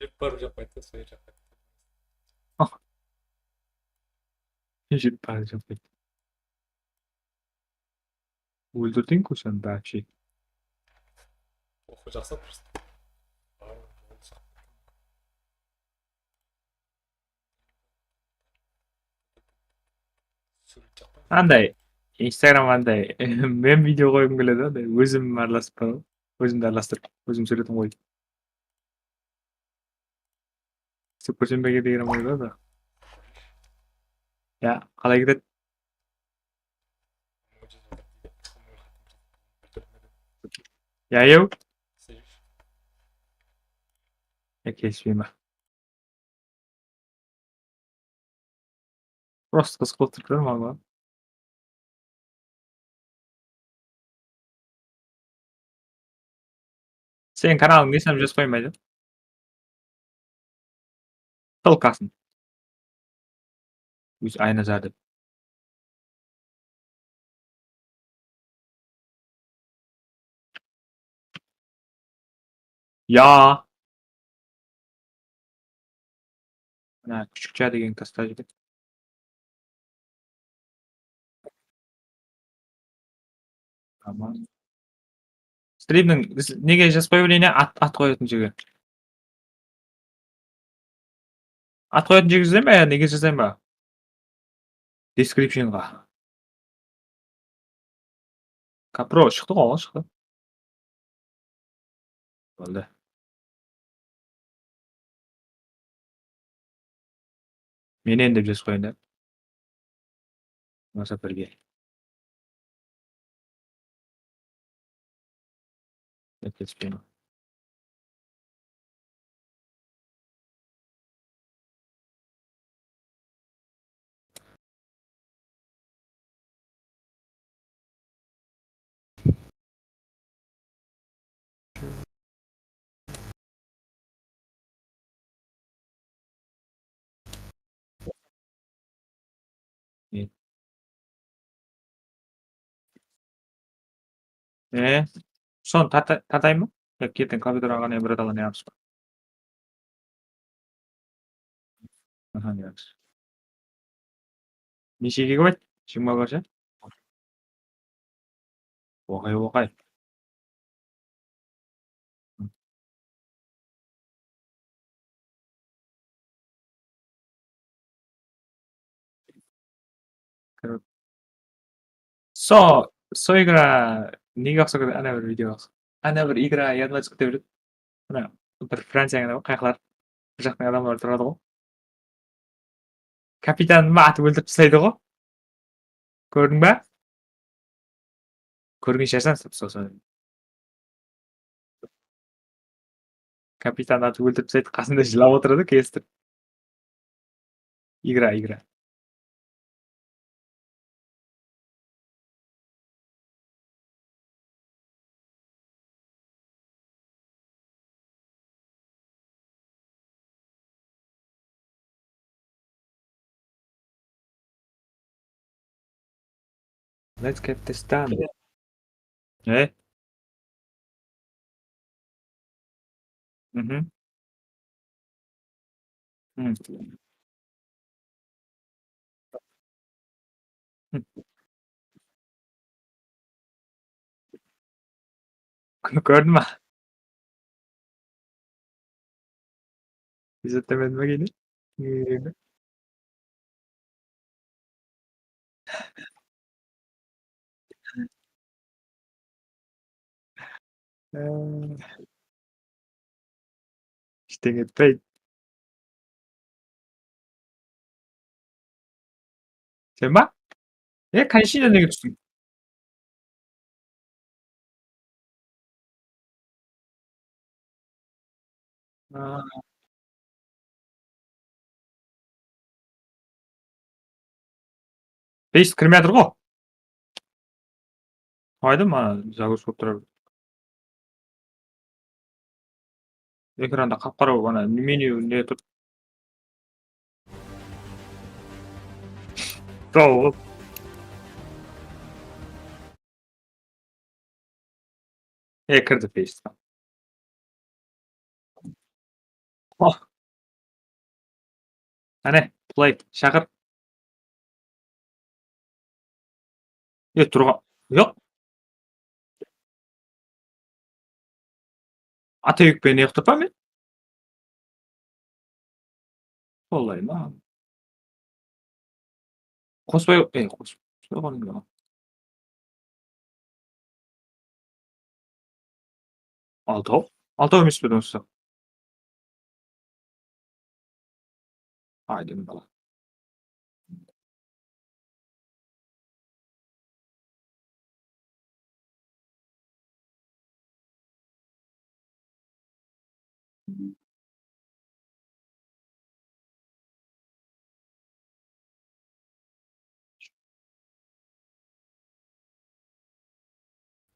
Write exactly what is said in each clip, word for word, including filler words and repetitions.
Jep barıp jaqpaydı da, soya jaqpaydı. Ah. Jep barıp jaqpaydı. Óltirdiń-ku sen, вообще. Oqı jaqsa просто. Anday, Instagram anday, men video qoyǵım keledi, anday, ózim aralasıp, ózimdi aralastırıp, ózim súwretin qoyıp. Sók kórsem be degen oy bar da. Ya, qalay ketedi? Yayaw? Ya, kelispeymen. Просто qızıq bolıp turıptı maǵan. Seniń kanalıńdı eslep jazıp qoymaydı. Ssılkasın. Ózi Aynazar dep. Ya. Mına, kúshikcha degen tasta jigit. Tamam. Strimniń, biz nege jazıp qoyıp bereyine, at, at qoyatın jerge. At qoyatın jerge jazayın ba ya nege jazayın ba? Descriptionǵa. Kapro shıqtı ǵoy, shıqtı. Boldı. Menen dep jazıp qoyayın da. Bolmasa birge. Etkilespeymen. E, sonı tarta-, tartayın ba? Yaki erteń kompyuterge ǵana bir adalar ne yapıs pa? Aha, yaqshı. Neshege kóp edi? Jigirma bir sha? Oqay, oqay. So, so igra nege uqsap ketedi? Ana bir video. Ana bir igra yadıma túsip kete beredi. Mına bir Franciyanıń bar, qayıqlar. Bir jaqtıń adamları turadı ǵoy. Kapitanın ba atıp óltirip taslaydı ǵoy. Kórdiń ba? Kórgen shıǵarsań, soqsa. Kapitan atıp óltirip taslaydı, qasında jılap otıradı, kelistip. Igra, igra. Let's get this done. E? Mhm. Hmm. Kórdiń ba? Izertlemedim ba keyingi? Eee, ishteńe etpeydi. Sen ba? E, konechniy nege tústiń? Paste kirmey atır ǵo. Aydım, mana, zagruza bolıp turıp. Ekranda qap-qara bolıp, ana, menu ne tur? Bravo. E, kirdi paste. Oh. Áne, play, shaqır. E, turǵan. Yoq. Atayuk penen uqtırıp pa men? Solay ma? Qosbay, e, qos-, qosbay qoydım ya. Altaw? Altaw emes pe, dosı? Aydın bala.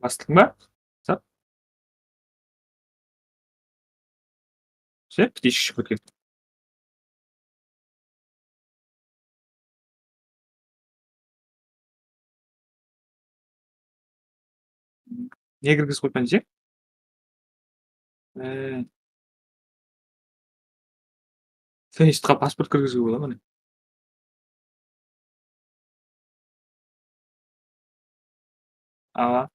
Bastıń ba? Sap. Sen pitishik shıǵıp ketken. Ne kirgizip qoyıppan deseń? E, sen institutqa pasport kirgizge bola ma ne? Awa.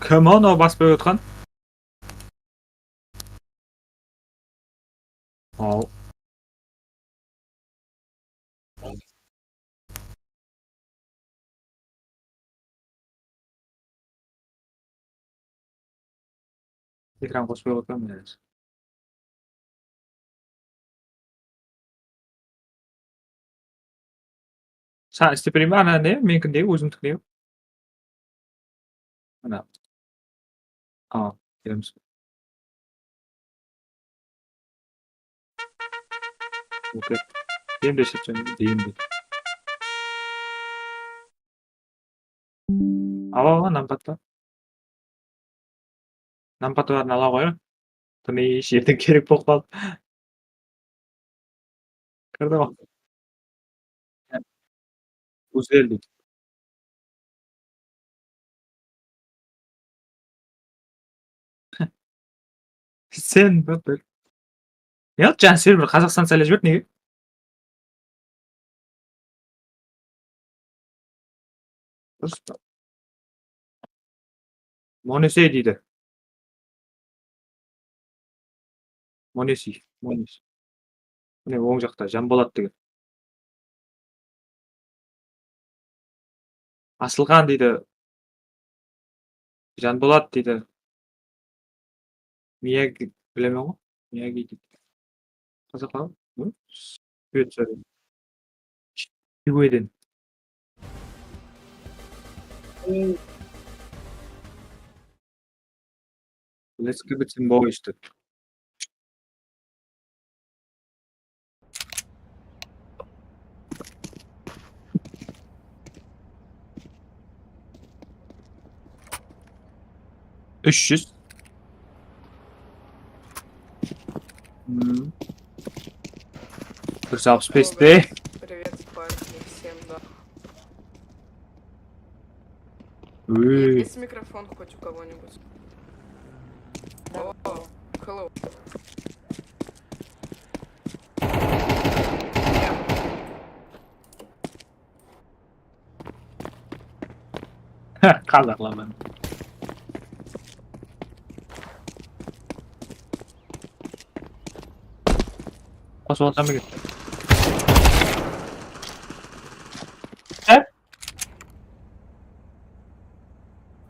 Kim anaw basıp berip otqan? Al. Ekran qosıp qoyıp otırman házir. Saǵan istep bereyim be, ana ne, menikinde, ózimdikinde. Ana. A, kelemiz. Okey. Endi shıqsın, deyim de. Awa, awa, nampatı. Nampatı barın ala qoyıń. Tınısh, erteń kerek bolıp qaldı. Kirdi ǵoy. Ózler deydi. Sen bir, bir. Ya, jan server Qazaqstan saylap jiberdi, nege? Durıs pa? Monesey deydi. Monesey, Mones. Mine, oń jaqta Janbolat degen. Asılxan deydi. Janbolat deydi. Miyagi, bilemen ǵoy. Miyagi deydi. Qazaqlar, hı? Svet soydı. Shigweden. Let's give it some boys to. Úsh júz. Hmm. Bir júz alpıs bes te. Привет, парни, всем, да. Ой. Есть микрофон хоть у кого-нибудь? О, hello. Qazaqlaman. Qosıp alsam eken. Há?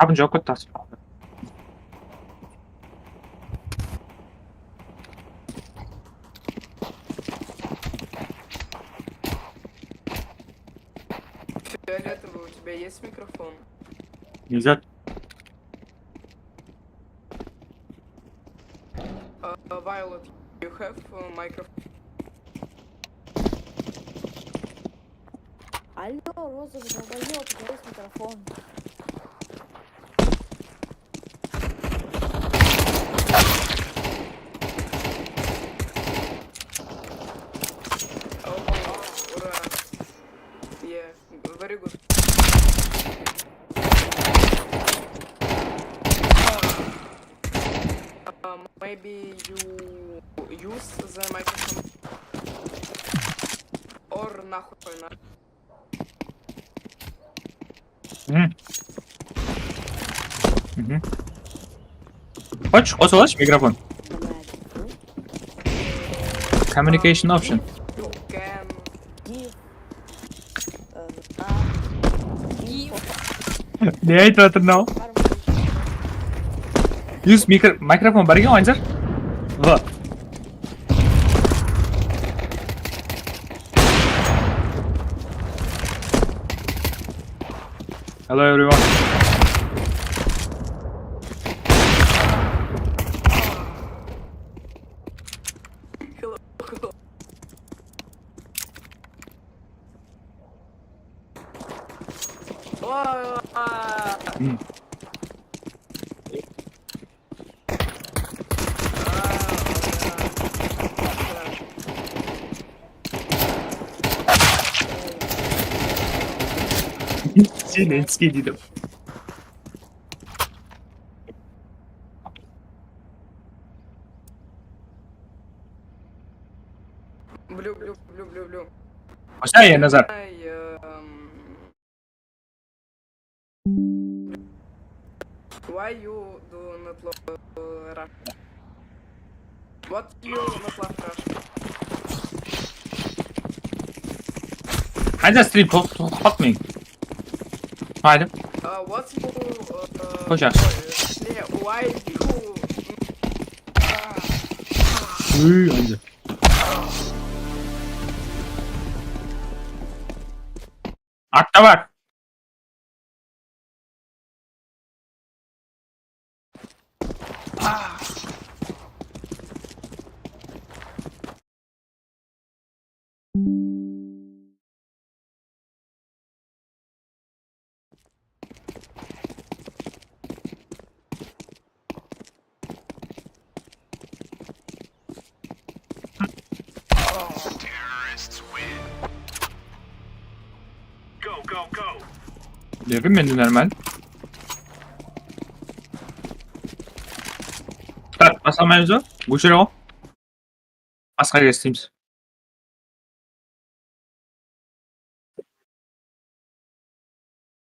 Qapını jawıp ketti, astı. Фиолетовый, у тебя есть микрофон? Nizat. А, Violet, you have, uh, microphone? Алло, розовый долбоёб, у тебя есть микрофон. О, ура. Yeah, very good. Uh, maybe you use the microphone or нахуй на. Mhm. Mhm. Qosh, qosıp alshı mikrofon. Communication option. Ne aytıp atır mınaw? Use mikro-, mikrofon bar eken, Anzar? Vo. Hello, everyone. Hmm. Zelenskiy deydi. Blue, blue, blue, blue, blue. Qoshayın, Nazar. Ay, ım, Why you do not love rush? What you not love rush? Qayda stream toq-, toqtap meń. Haydi. Uh, what you, uh, Qoja. Why you, Úy, anca. Artta bar. Lekin mende normal. Start baslamaymız ba? Óshire ǵo. Basqa kere isleymiz.